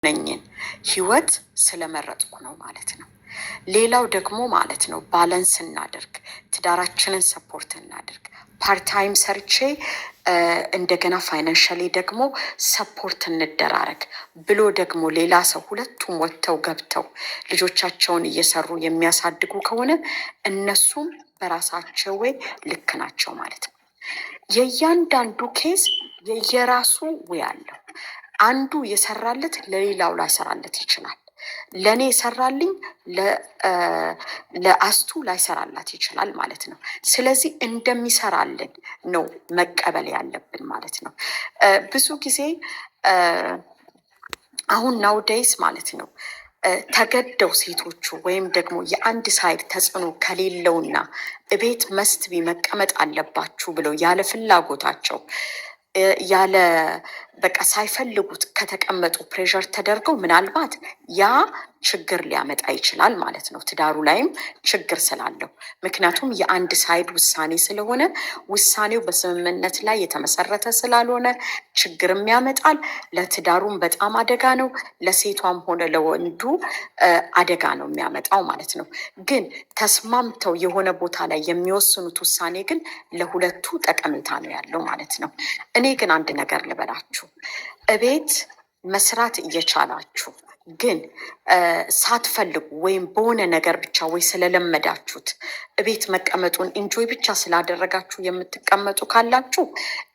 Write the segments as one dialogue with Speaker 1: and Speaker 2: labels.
Speaker 1: የሚሆነኝን ህይወት ስለመረጥኩ ነው ማለት ነው። ሌላው ደግሞ ማለት ነው balance እናድርግ፣ ትዳራችንን support እናድርግ። Part time ሰርቼ እንደገና financially ደግሞ support እንደራረግ ብሎ ደግሞ ሌላ ሰው ሁለቱም ወጥተው ገብተው ልጆቻቸውን እየሰሩ የሚያሳድጉ ከሆነ እነሱም በራሳቸው way ልክ ናቸው ማለት ነው። የእያንዳንዱ case የየራሱ way አለው። አንዱ የሰራለት ለሌላው ላይሰራለት ይችላል። ለእኔ የሰራልኝ ለአስቱ ላይሰራላት ይችላል ማለት ነው። ስለዚህ እንደሚሰራልን ነው መቀበል ያለብን ማለት ነው። ብዙ ጊዜ አሁን nowadays ማለት ነው ተገደው ሴቶቹ ወይም ደግሞ የአንድ side ተጽዕኖ ከሌለውና እቤት must be መቀመጥ አለባችሁ ብለው ያለ ፍላጎታቸው ያለ በቃ ሳይፈልጉት ከተቀመጡ pressure ተደርገው ምናልባት ያ ችግር ሊያመጣ ይችላል ማለት ነው። ትዳሩ ላይም ችግር ስላለው ምክንያቱም የአንድ side ውሳኔ ስለሆነ ውሳኔው በስምምነት ላይ የተመሰረተ ስላልሆነ ችግርም ያመጣል። ለትዳሩም በጣም አደጋ ነው። ለሴቷም ሆነ ለወንዱ አደጋ ነው የሚያመጣው ማለት ነው። ግን ተስማምተው የሆነ ቦታ ላይ የሚወስኑት ውሳኔ ግን ለሁለቱ ጠቀሜታ ነው ያለው ማለት ነው። እኔ ግን አንድ ነገር ልበላችሁ፣ እቤት መስራት እየቻላችሁ ግን ሳትፈልጉ ወይም በሆነ ነገር ብቻ ወይ ስለለመዳችሁት እቤት መቀመጡን enjoy ብቻ ስላደረጋችሁ የምትቀመጡ ካላችሁ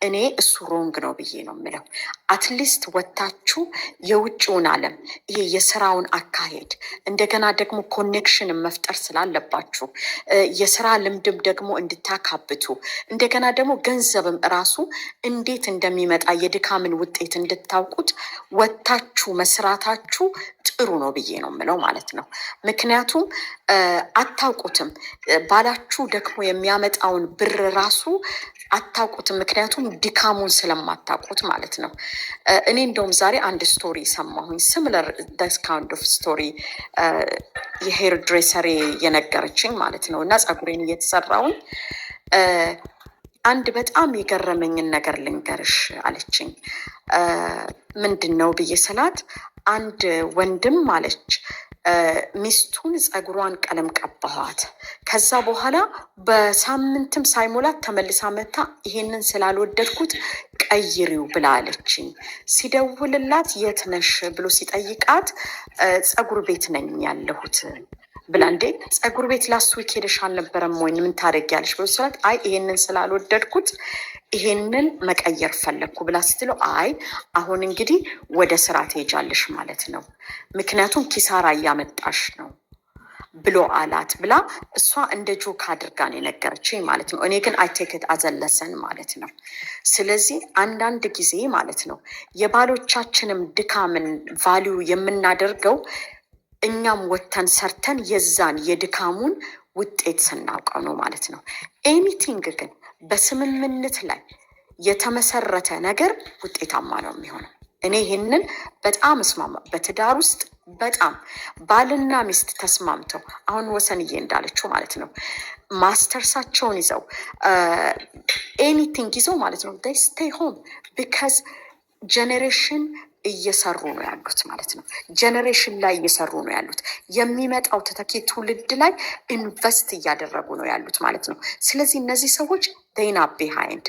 Speaker 1: እኔ እሱ wrong ነው ብዬ ነው የምለው። At least ወጥታችሁ የውጭውን ዓለም ይሄ የስራውን አካሄድ እንደገና ደግሞ connection መፍጠር ስላለባችሁ የስራ ልምድም ደግሞ እንድታካብቱ እንደገና ደግሞ ገንዘብም እራሱ እንዴት እንደሚመጣ የድካምን ውጤት እንድታውቁት ወጥታችሁ መስራታችሁ ጥሩ ነው ብዬ ነው የምለው ማለት ነው። ምክንያቱም አታውቁትም፣ ባላችሁ ደክሞ የሚያመጣውን ብር ራሱ አታውቁትም። ምክንያቱም ድካሙን ስለማታውቁት ማለት ነው። እኔ እንደውም ዛሬ አንድ story ሰማሁኝ። Similar this kind of story የ hair dresser ኤ የነገረችኝ ማለት ነው። እና ፀጉሬን እየተሰራውኝ አንድ በጣም የገረመኝን ነገር ልንገርሽ አለችኝ። ምንድን ነው ብዬ ስላት አንድ ወንድም አለች ሚስቱን ፀጉሯን ቀለም ቀባኋት። ከዛ በኋላ በሳምንትም ሳይሞላት ተመልሳ መታ ይሄንን ስላልወደድኩት ቀይሪው ብላ አለችኝ። ሲደውልላት የት ነሽ ብሎ ሲጠይቃት ፀጉር ቤት ነኝ ያለሁት ብላ፣ እንዴ ፀጉር ቤት last week ሄደሽ አልነበረም ወይ ምን ታደርጊያለሽ ብሎ ስላት አይ ይሄንን ስላልወደድኩት ይሄንን መቀየር ፈለግኩ ብላ ስትለው አይ አሁን እንግዲህ ወደ ስራ ትሄጃለሽ ማለት ነው፣ ምክንያቱም ኪሳራ እያመጣሽ ነው ብሎ አላት ብላ እሷ እንደ joke አድርጋ ነው የነገረችኝ ማለት ነው። እኔ ግን I take it as a lesson ማለት ነው። ስለዚህ አንዳንድ ጊዜ ማለት ነው የባሎቻችንም ድካምን value የምናደርገው እኛም ወጥተን ሰርተን የዛን የድካሙን ውጤት ስናውቀው ነው ማለት ነው። Anything ግን በስምምነት ላይ የተመሰረተ ነገር ውጤታማ ነው የሚሆነው። እኔ ይህንን በጣም እስማማ። በትዳር ውስጥ በጣም ባልና ሚስት ተስማምተው አሁን ወሰንዬ እንዳለችው ማለት ነው ማስተርሳቸውን ይዘው anything ይዘው ማለት ነው stay home because generation እየሰሩ ነው ያሉት ማለት ነው። Generation ላይ እየሰሩ ነው ያሉት። የሚመጣው ተተኪ ትውልድ ላይ invest እያደረጉ ነው ያሉት ማለት ነው። ስለዚህ እነዚህ ሰዎች they're not behind።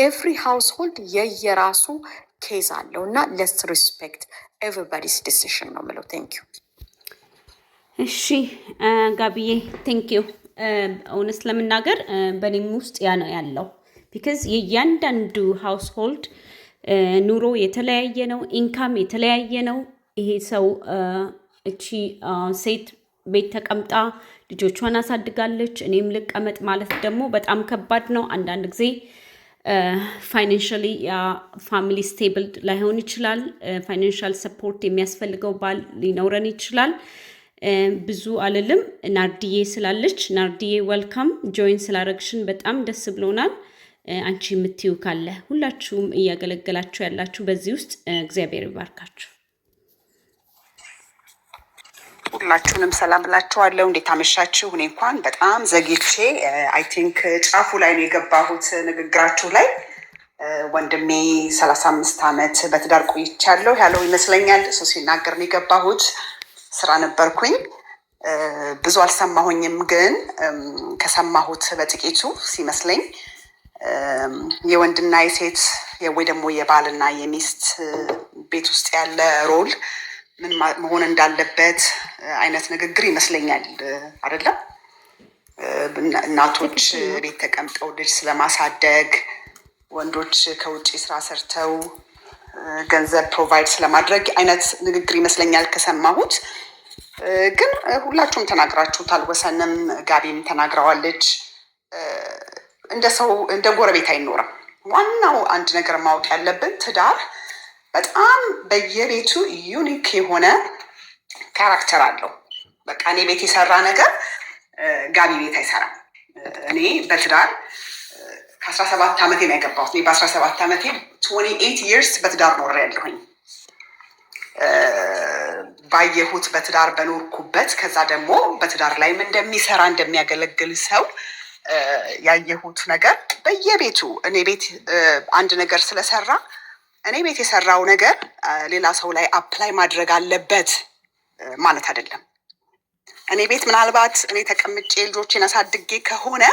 Speaker 1: Every household የየራሱ case አለው እና let's respect everybody's decision ነው የምለው። Thank you።
Speaker 2: እሺ ጋቢዬ thank you። እውነት ለመናገር በእኔም ውስጥ ያ ነው ያለው። Because የእያንዳንዱ household ኑሮ የተለያየ ነው፣ income የተለያየ ነው። ይሄ ሰው እቺ ሴት ቤት ተቀምጣ ልጆቿን አሳድጋለች፣ እኔም ልቀመጥ ማለት ደግሞ በጣም ከባድ ነው። አንዳንድ ጊዜ financially ያ family stable ላይሆን ይችላል። Financial support የሚያስፈልገው ባል ሊኖረን ይችላል። ብዙ አልልም። ናርዲዬ ስላለች፣ ናርዲዬ welcome፣ join ስላረግሽን በጣም ደስ ብሎናል። አንቺ የምትይው ካለ ሁላችሁም እያገለገላችሁ ያላችሁ በዚህ ውስጥ እግዚአብሔር ይባርካችሁ።
Speaker 3: ሁላችሁንም ሰላም ብላችኋለሁ። እንዴት አመሻችሁ? እኔ እንኳን በጣም ዘግይቼ I think ጫፉ ላይ ነው የገባሁት ንግግራችሁ ላይ። ወንድሜ 35 ዓመት በትዳር ቆይቻለሁ ያለው ይመስለኛል። እሱ ሲናገር ነው የገባሁት። ስራ ነበርኩኝ። ብዙ አልሰማሁኝም፣ ግን ከሰማሁት በጥቂቱ ሲመስለኝ የወንድና የሴት ወይ ደግሞ የባልና የሚስት ቤት ውስጥ ያለ role ምን መሆን እንዳለበት አይነት ንግግር ይመስለኛል። አይደለም? እናቶች
Speaker 2: ትክክል ነው።
Speaker 3: ቤት ተቀምጠው ልጅ ስለማሳደግ፣ ወንዶች ከውጭ ስራ ሰርተው ገንዘብ provide ስለማድረግ አይነት ንግግር ይመስለኛል ከሰማሁት። ግን ሁላችሁም ተናግራችሁታል። ወሰንም ጋቢም ተናግረዋለች። እንደ ሰው እንደ ጎረቤት አይኖርም። ዋናው አንድ ነገር ማወቅ ያለብን ትዳር በጣም በየቤቱ unique የሆነ character አለው። በቃ እኔ ቤት የሰራ ነገር ጋቢ ቤት አይሰራም። እኔ በትዳር ከ17 ዓመቴ ነው ያገባሁት። እኔ በ17 ዓመቴ 28 years በትዳር ኖሬያለሁኝ። ባየሁት በትዳር በኖርኩበት፣ ከዛ ደግሞ በትዳር ላይም እንደሚሰራ እንደሚያገለግል ሰው ያየሁት ነገር በየቤቱ እኔ ቤት አንድ ነገር ስለሰራ እኔ ቤት የሰራው ነገር ሌላ ሰው ላይ apply ማድረግ አለበት ማለት አይደለም። እኔ ቤት ምናልባት እኔ ተቀምጬ ልጆቼን አሳድጌ ከሆነ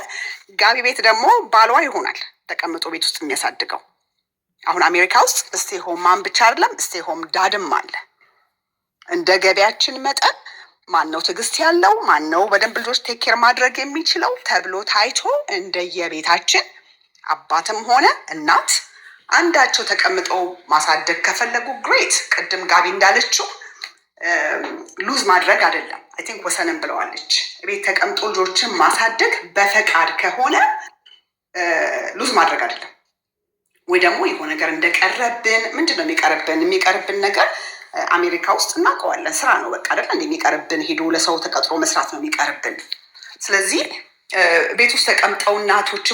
Speaker 3: ጋቢ ቤት ደግሞ ባሏ ይሆናል ተቀምጦ ቤት ውስጥ የሚያሳድገው። አሁን አሜሪካ ውስጥ stay home mom ብቻ አይደለም፣ stay home dad ም አለ። እንደ ገቢያችን መጠን ማን ነው ትዕግስት ያለው፣ ማን ነው በደንብ ልጆች take care ማድረግ የሚችለው ተብሎ ታይቶ እንደየቤታችን አባትም ሆነ እናት አንዳቸው ተቀምጠው ማሳደግ ከፈለጉ great። ቅድም ጋቢ እንዳለችው lose ማድረግ አይደለም። I think ወሰንም ብለዋለች። ቤት ተቀምጦ ልጆችን ማሳደግ በፈቃድ ከሆነ lose ማድረግ አይደለም። ወይ ደግሞ የሆነ ነገር እንደቀረብን፣ ምንድን ነው የሚቀርብን? የሚቀርብን ነገር አሜሪካ ውስጥ እናውቀዋለን። ስራ ነው በቃ አይደለ? የሚቀርብን ሄዶ ለሰው ተቀጥሮ መስራት ነው የሚቀርብን። ስለዚህ ቤት ውስጥ ተቀምጠው እናቶች